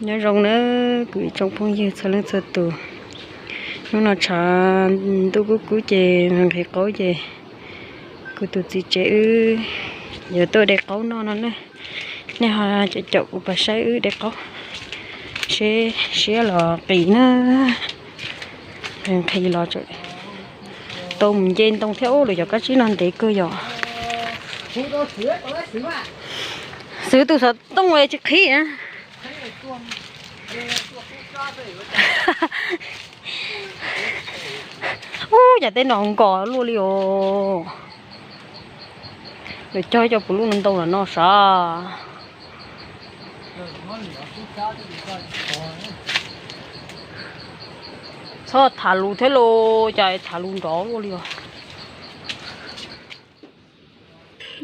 Nyob zoo nawb kuv ib tsoom phooj ywg txhua leej txhua tus. Hnub no tshav ntuj kub kub ces nqhis qaub ces kuv tus txiv tsev wb yuav tuaj de qaub noj no na. Nej ho caum caum kuv pab saib wb de qaub seb siab los qis na. Nqhis los tau mus nce ntoo thiab. Ub, lawv cov kab tsib no ntev kawg yom. Xwv tus xov tooj tsis qhib na. Ub, cas tej no nkos luaj li os. Lawv cog cov puv luj ntau los no sav. Txhob tham lus thiab los cas tham lus nrov luaj li os.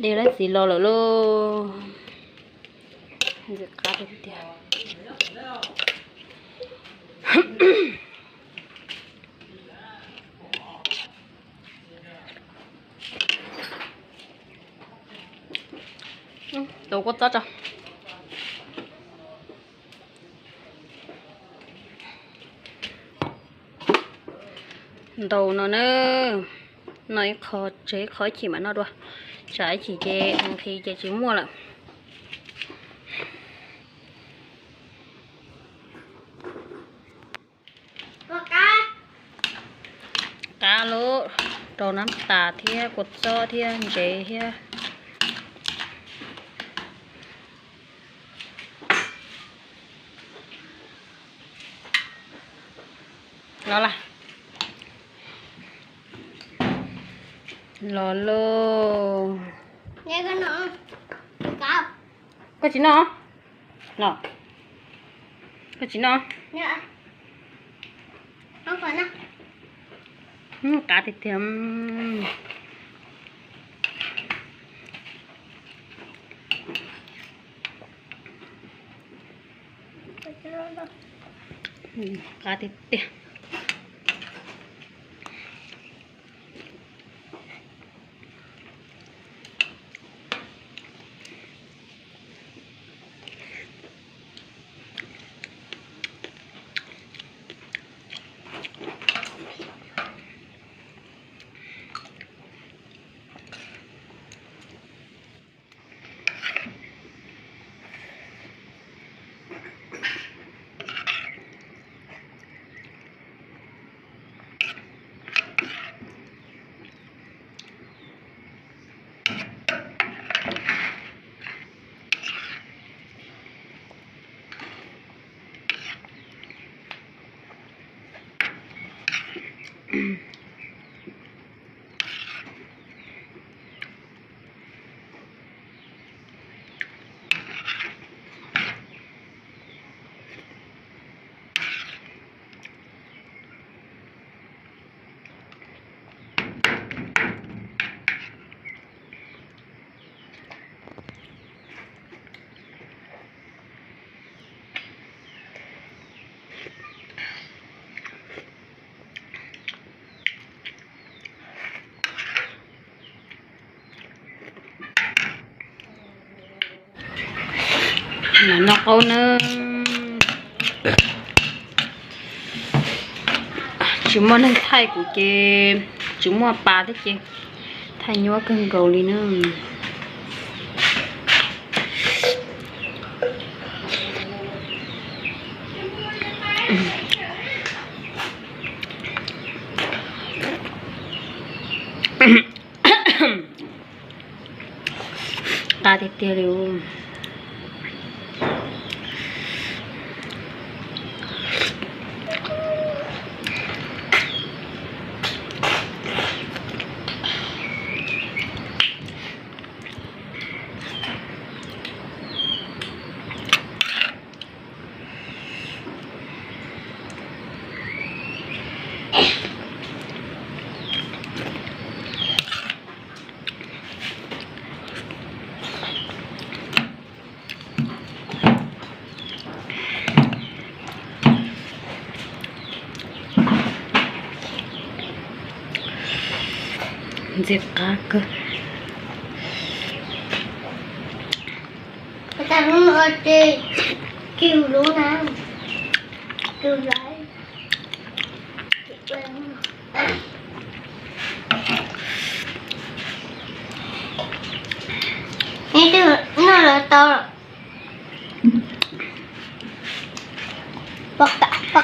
De lab txiv los lawm lauj. Ntxim qab tiag tiag. Tau kua txob tso. Ntau no na, no ib qho tseg ib qho ib chim mam noj dua, tsam ib chim ces nqhis ces tsis muaj lawm. Qab lub rau nab tas thiab kua txob thiab ntsev thiab. Los lawm. Los lauj. Koj tsis noj? No. Koj tsis noj? Qab tiag tiag. Qab tiag tiag. Noj qaub nawb. Tsis muaj neeg thaij kuv ces tsis muaj pa thiab ces thaij nyuaj kawg nkaus li na. Qab tiag tiag li. Ntxim qab kawg. Kiw lub na, kiw laiv. Neb twb noj lawv tau. Poj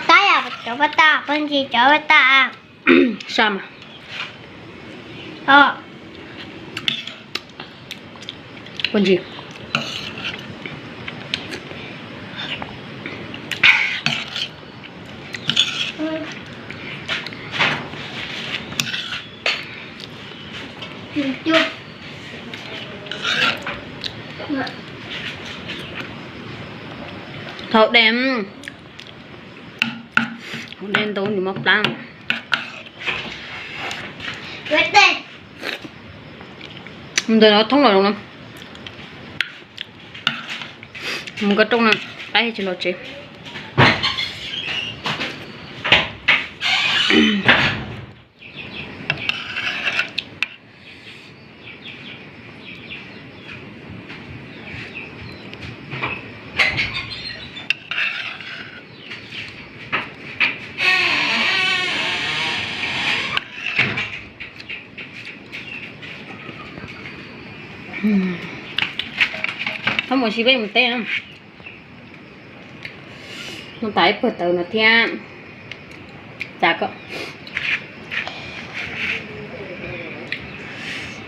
kab yom, cov paj tag, poj ntsis cov paj tag. Sa mas. Poj ntsis. Thaum dej, thaum dej ntau nws mob plab. Ntawm no thoob los no. Mus koj rooj no, pab tsis los tsev. Txhob mus si peb mus teb. Noj tas ib pawg tawv no thiab. Txav ko.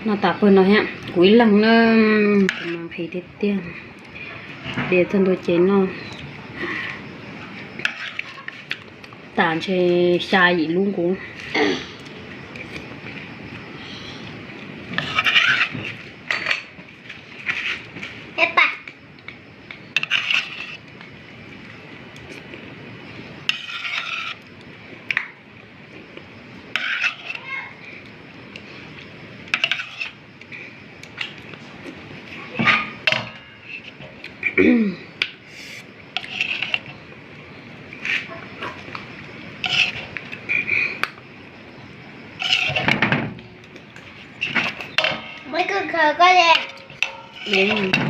Noj tas pawg no thiab, kuv ib leeg na, kuv mas nqhis tiag tiag. Diav txog ntua ces noj tas ntshe xya yim lub nkuv. Muab khaws koj li.